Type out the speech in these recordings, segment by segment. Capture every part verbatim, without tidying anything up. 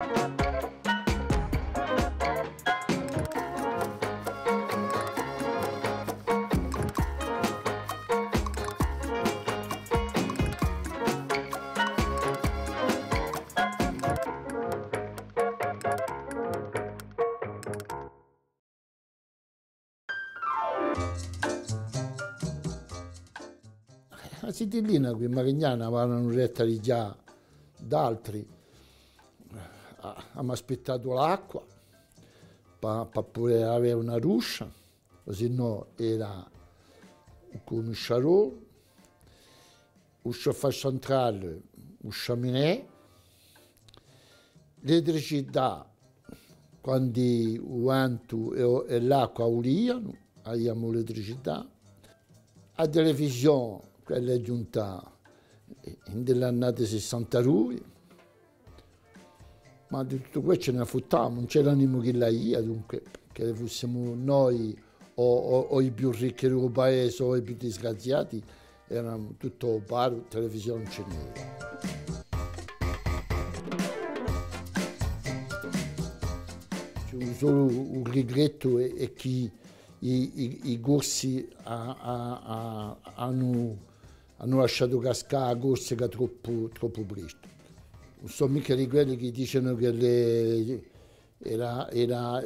A zitellina quì, Marignana, avanu dettu di ghjà d'altri, a-, avemu aspittatu l'acqua pà, pà pudè avè una duscia, o sinnò era u cumisciarolu, u chauffage central, u cheminée, l'elettricità, quandu u ventu è, è l'acqua vulianu, aviamu l'elettricità, a televisione, quella hè ghjunta in l'annate sessantadui, ma di tuttu què ci ne futtamu, ùn c'era nimu chì l'avia, dunque, chì fussimu noi o, o, o i più ricchi di u paese o i più disgraziati, eramu tutti paru, televisione ùn ci n'era. Ci hè un solu, un rigrettu hè, hè chì i, i, i Corsi a, a, a, anu, anu lasciatu cascà a Corsica troppu, troppu prestu. Ùn sò micca di quelli chì dicenu chì l'è, era, era,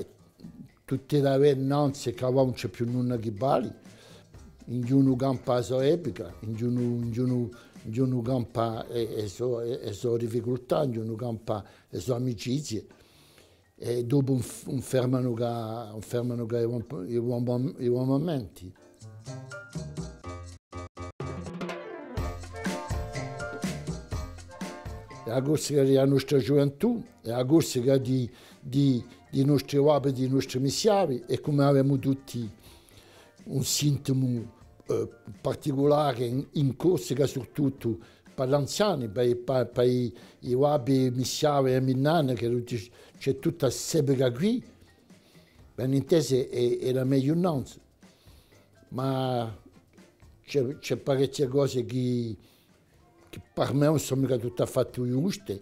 tuttu era bè nanzu, chì avà ùn ci hè più nunda chì vali. Ognunu campa a so epica, ognunu, ognunu, ognunu campa e, e so, e, e so difficultà, ognunu campa e so amicizie. È dopu ùn f-, ùn fermanu chè, ùn fermanu chè i bon, i bon mom-, i bon mumenti. Hè a Corsica di a nostra ghjuventù, hè a Corsica di, di, di i nostri babbi, di i nostri missiavi, è cum'è avemu tutti un sintimu, eh, particulare in, in Corsica, surtuttu pà l'anziani, pà i, pà, pà i, i babbi, missiavi è minnanni, chì ci hè tutta st'epica quì, ben intesu, hè, hè a megliu nanzu. Ma ci hè, ci hè parechje cose chì, chì per mè ùn sò micca tuttu à fattu ghjuste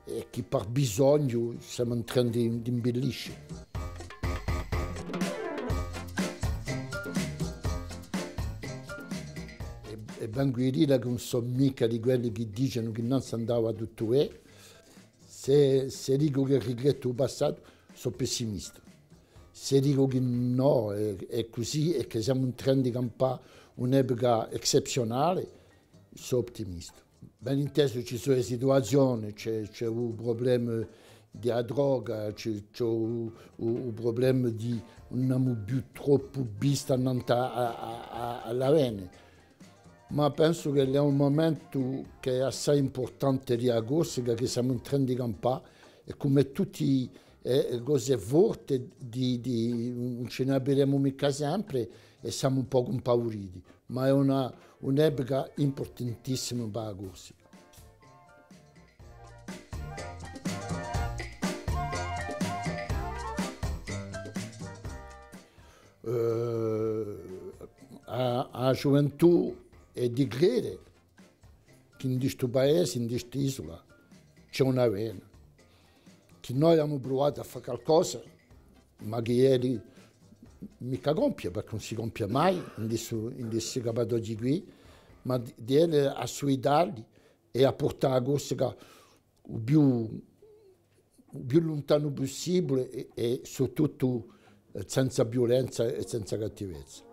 è chì per bisognu semu in trenu di, d'imbellisce. È, è vengu à dì chì ùn sò micca di quelli chì dicenu chì nanzu andava tuttu bè. S'è, s'è dicu chì rigrettu u passatu, sò pessimistu. S'è dicu chì nò, hè, hè cusì, è chì semu in trenu di campà un'epica eccezziunale, sò ottimistu. Ben intesu, ci sò e situazioni, ci hè, ci hè u prublema di a droga, ci hè, ci hè u, u, u prublema di, ùn emu più troppu vista annant'à, à, à, à, à l'avvene. Ma pensu chì hè un mumentu chì hè assai impurtante di a Corsica, chì semu in trenu di campà, è cum'è tutti, eh, e cose forti di, di, ùn ci ne avvideremu micca sempre è semu un pocu impauriti, ma hè una, un'epica impurtantissima pà a Corsica. Eh, a, a ghjuventù hè di crede chì in stu paese, in st'isula, ci hè una vena, chì noi avemu pruvatu à fà calcosa, ma chì hè micca compia, perchè ùn si compia mai in stu, in sti capatoghji quì, ma di, di vene à suitalli è à purtà a Corsica u più, u più luntanu pussibule è, è soprattuttu, eh, senza viulenza è senza cattivezza.